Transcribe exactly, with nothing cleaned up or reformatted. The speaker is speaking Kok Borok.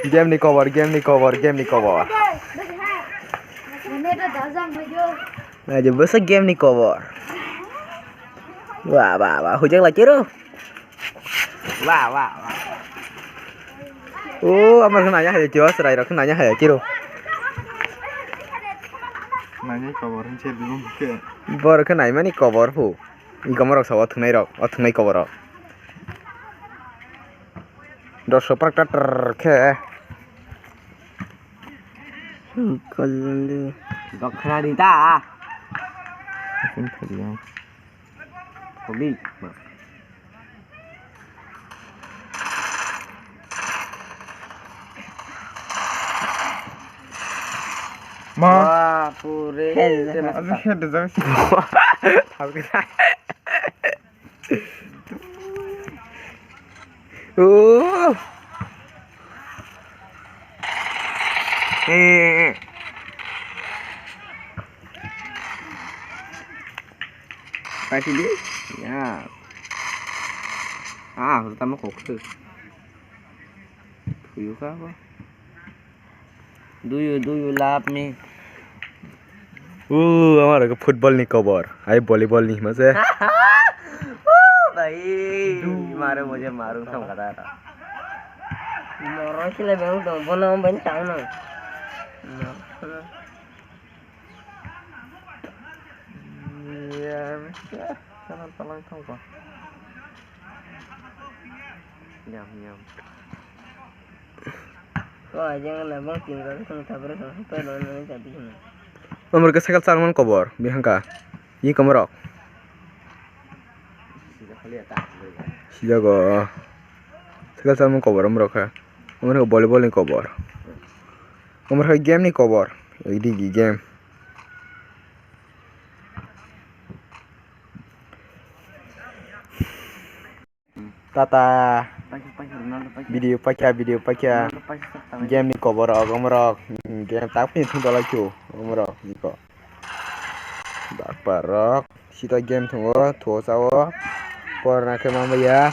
Game ni kobor, game ni kobor, game ni kobor. Nai di bwsa game ni kobor. Wa, wa, wa, hujak lai kiro. Wa, wa, wa. O, amar khna ya hai kiro, serai rok khna ya hai kiro. Nai kobor hin se dum ke. Bor khna mani kobor hu. Iko morok sa o thwngnai rok, o thwngnai kobor rok. Doso prakta trrr khe. Dokhna di ta. Kogdi. Ma. Wah, pure. Aduh, head jam sih. Oh. Eh, eh, eh. Kasih dia. Ya. Ah, pertama kok tu. Tuyu ka apa? Do you, do you love me? Uh, amar ke football ni kobor. Ai volleyball ni mase. Bhai, maro mujhe maru thong kata. Moro sila bang dong bono ban tang no. Iya, ya, talang talang thong ko. Yam yam. Ko ajang na bang tinggal thong tabra thong pai lo na tapi na. Amar ke cycle charman kobor, bihangka. Yi komorok. Sijago. Cycle charman kobor amrok kha. Amrok volleyball ni kobor. Amrok game ni kobor. Idi game. Tata. Paisa, paisa, Ronaldo paisa. Video paikha, video paikha. Ronaldo paisa, tak tangai. Game ni kobor rok, omorok. Game tak phi thung dalai chu, omorok, niko. Bakpa rok. Sita game thungo, thuo sao. Por na khe mamaya.